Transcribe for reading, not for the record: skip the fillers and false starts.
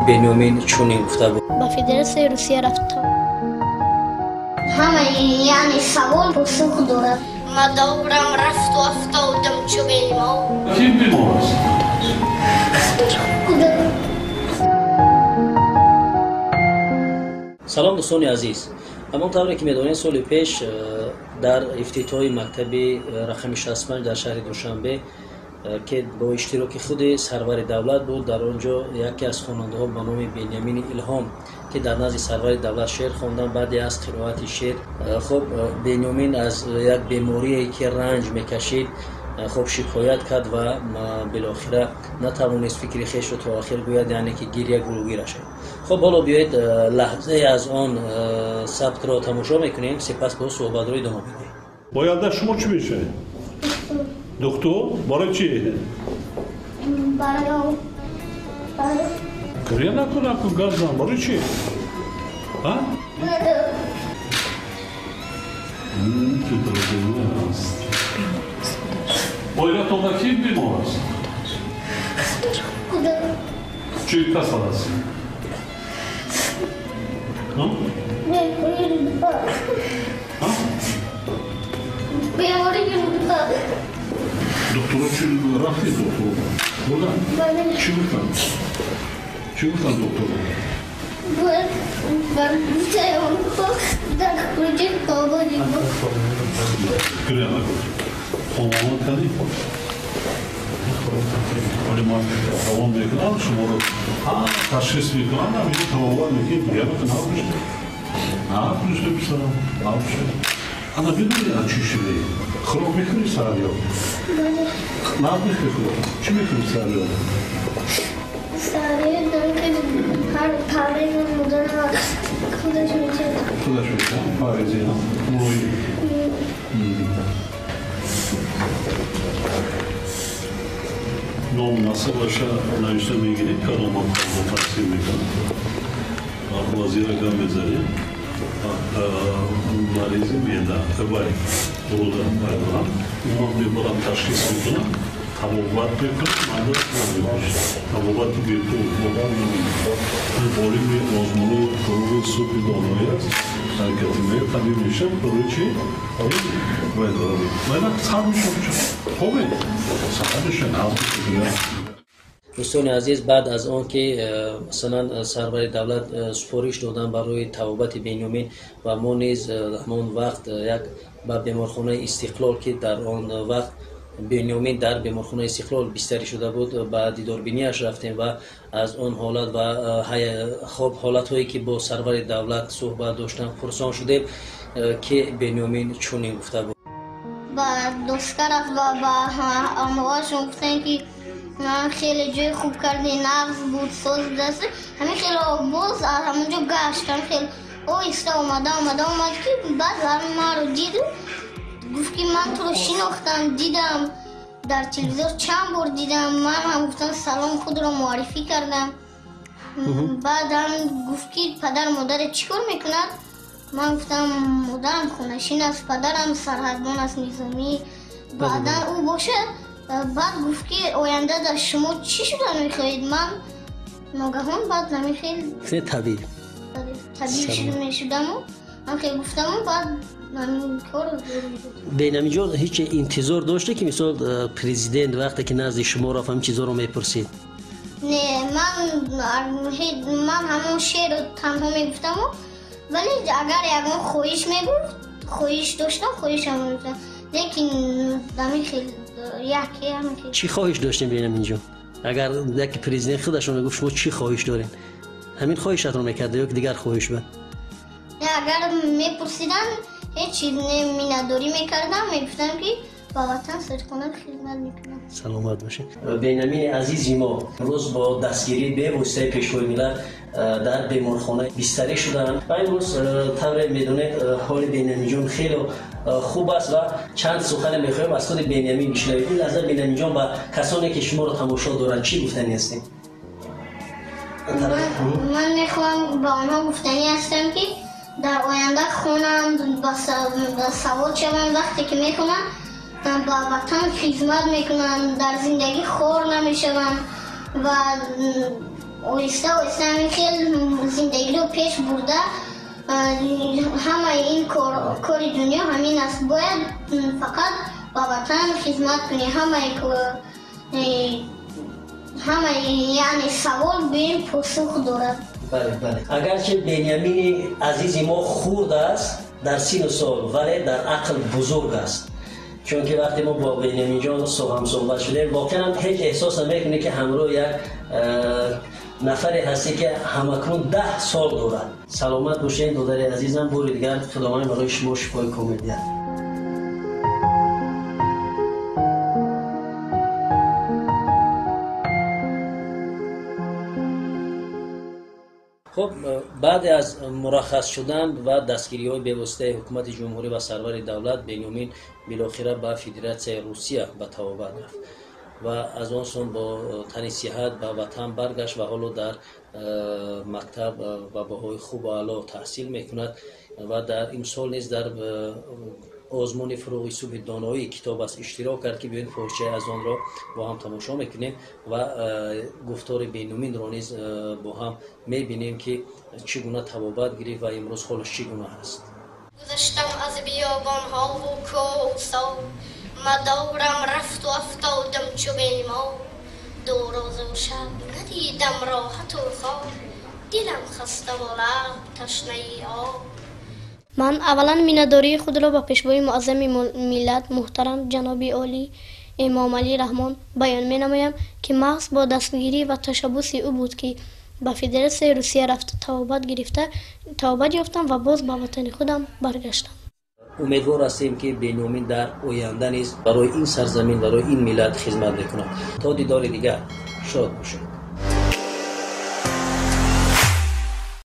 Бениамин чунин гуфта буд: ба Федератсияи Русия рафтам. Ҳама яъне савол посух дорад. Мадорам рафту афтодам чу бемор. Кӣ бемор аст? Салом, дӯстони азиз. Ҳамон тавре ки медонед, соли пеш дар ифтитоҳи мактаби рақами 65 дар шаҳри Душанбе, ки бо иштироки худи сарвари давлат буд, дар он ҷо яке аз хонандаҳо ба номи Бениамини Илҳом, ки дар назди сарвари давлат шеър хондан, баъде аз қироати шеър, хуб, Бениамин аз як беморие ки ранҷ мекашид, хуб, шикоят кард ва билохира натавонист фикри хешро то охир гӯяд, яъне ки гиря гулӯгира шуд. Хуб, ҳоло биёед лаҳзае аз он сабтро тамошо мекунем, сипас бо суҳбатро идома медиҳем. Оянда шумо чӣ мешавед? Доктор? Барои чӣ? Барои Гиря накун, накун, гап зан. Барои чӣ? А? Аст. Оилатонда кӣ бемор аст? Чӣ касал аст? Бемории рӯда. Докторо чӣ рафти, доктор? Бурдан? Чӣ гуфтанд? Чӣ гуфтанд докторо? Дар хуруҷи тободи. Гиря накун. Хонавод кардӣ? Вале ман равон мекунам шуморо, ташхис мекунам, ҳаминҷо табобат мекунем. Гиря накун, набошед. Набошед, писарам, набошед. Ана бидонӣ, аз чӣ шудӣ? Хӯрок мехӯрӣ саҳарё? Нағз мехӯрӣ хӯрок? Чӣ мехӯрӣ саҳарё? Саҳарё ҳар парвиз модарам худаш мечад. Худаш мечад? Парвизи, мӯи. Ном насабаша навишта мегиред, кадом мактабро таҳсил мекунад? Вазира гап мезанед? Маризи меъда, вай рӯда вай дорам. Ман мебарам, ташхис мекунам, табобат мекунам, манда намебошад. Табобати бепул олими озмуни фуруғи субҳи доноӣ аст. Ҳаракати меъда табиб мешавад. Барои чӣ? Вай дорам. Вайна сар мешавад. Хобе? Сар мешавад, нағз мешавад. Дӯстони азиз, баъд аз он ки масалан сарвари давлат супориш доданд барои табобати Бениамин ва мо низ ҳамон вақт як ба беморхонаи Истиқлол, ки дар он вақт Бениамин дар беморхонаи Истиқлол бистарӣ шуда буд, ба дидорбинияш рафтем ва аз он ҳолат ва хоб ҳолатҳое ки бо сарвари давлат суҳбат доштанд пурсон шудем, ки Бениамин чунин гуфта буд. Ба доска рафт ва ба ҳамроҳашон гуфтанд, ки ман хеле ҷои хуб кардӣ, нағз буд, соз будаст. Ҳамин хеле боз аз ҳамонҷо гашт, ҳамин хел оҳиста омада омада омад, ки баъд маро дид, гуфт, ки ман туро шинохтам, дидам дар телевизор, чанд бор дидам. Ман ҳам гуфтам салом, худро муаррифӣ кардам. Баъдам гуфт, ки падару модарат чӣ кор мекунад? Ман гуфтам, модарам хонашин аст, падарам сарҳадбон аст, низомӣ. Баъдан ӯ бошад, баъд гуфт, ки оянда дар шумо чӣ шудан мехоҳед? Ман ногаҳон баъд намехел табиб табиб мешудаму ман хел гуфтаму баъд ҳамин кор. Бенамиҷон, ҳеҷ интизор доште, ки мисол президент вақте ки назди шумо рафт, ҳамин чизоро мепурсид? Не, ман ҳамон шеърро танҳо мегуфтаму, вале агар ягон хоҳиш мегуфт, хоҳиш доштам, хоҳишам мегуфтам, лекин ҳамин хел. Чӣ хоҳиш доштем, Бенаминҷон? Агар яке президент худашон мегуфт, шумо чӣ хоҳиш доред, ҳамин хоҳишатро мекарда ё дигар хоҳиш буд? Агар мепурсиданд, ҳеҷ чиз не, миннатдорӣ мекардам, мегуфтам, ки ба ватан содиқона хидмат мекунам. Саломат бошед. Бенамини азизи мо имрӯз бо дастгирии бевоситаи Пешвои миллат дар беморхона бистарӣ шуданд ва имрӯз, тавре медонед, ҳоли Бениаминҷон хеле хуб аст ва чанд сухане мехоҳем аз худи Бениамин бишнавем. Ин лаҳза, Бениаминҷон, ба касоне ки шуморо тамошо доранд, чӣ гуфтанӣ ҳастем? Ман мехоҳам ба онҳо гуфтанӣ ҳастам, ки дар оянда хонанд, ба савод шаванд. Вақте ки мехонанд, ба ватан хизмат мекунанд, дар зиндагӣ хор намешаванд ва Оҳиста оҳиста ҳамин хел зиндагиро пеш бурда, ҳамаи ин кори дунё ҳамин аст. Бояд фақат ба ватан хизмат кунӣ. Ҳамаи яъне савол ба ин посух дорад. Бале, бале. Агарчи Бениамини азизи мо хурд аст дар сину сол, вале дар ақл бузург аст. Чунки вақте мо бо Бениаминҷон ҳамсӯҳбат шудем, воқеан ҳеҷ эҳсос намекунӣ, ки ҳамроҳ як нафаре ҳастӣ, ки ҳамакнун 10 сол дорад. Саломат бошед, додари азизам. Бори дигар Худованд барои шумо шифои комил диҳад. Хуб, баъд аз мураххас шудан ва дастгириҳои бевоситаи ҳукумати ҷумҳурӣ ва сарвари давлат, Бениамин билохира ба Федератсияи Русия ба табобат рафт ва аз он сон бо тани сиҳат ба ватан баргашт ва ҳоло дар мактаб ба баҳои хубу аъло таҳсил мекунад ва дар имсол низ дар озмуни фурӯғи субҳи доноии китоб аст иштирок кард, ки биёед порчае аз онро бо ҳам тамошо мекунем ва гуфтори Бениаминро низ бо ҳам мебинем, ки чӣ гуна табобат гирифт ва имрӯз ҳолаш чӣ гуна аст. Гузаштам аз биёбонҳову кӯҳсор, мадорам рафту афтодам чу бемор. Ду рӯзу шаб надидам роҳату хоб, дилам хаставу лаб ташнаи об. Ман аввалан миннатдории худро ба пешвои муаззами миллат муҳтарам ҷаноби олӣ Эмомалӣ Раҳмон баён менамоям, ки маҳз бо дастгирӣ ва ташаббуси ӯ буд, ки ба Федератсияи Русия рафта табобат гирифта, табобат ёфтам ва боз ба ватани худам баргаштам. Умедвор ҳастем, ки Бениамин дар оянда низ барои ин сарзамин, барои ин миллат хизмат мекунад. То дидори дигар шод бошед.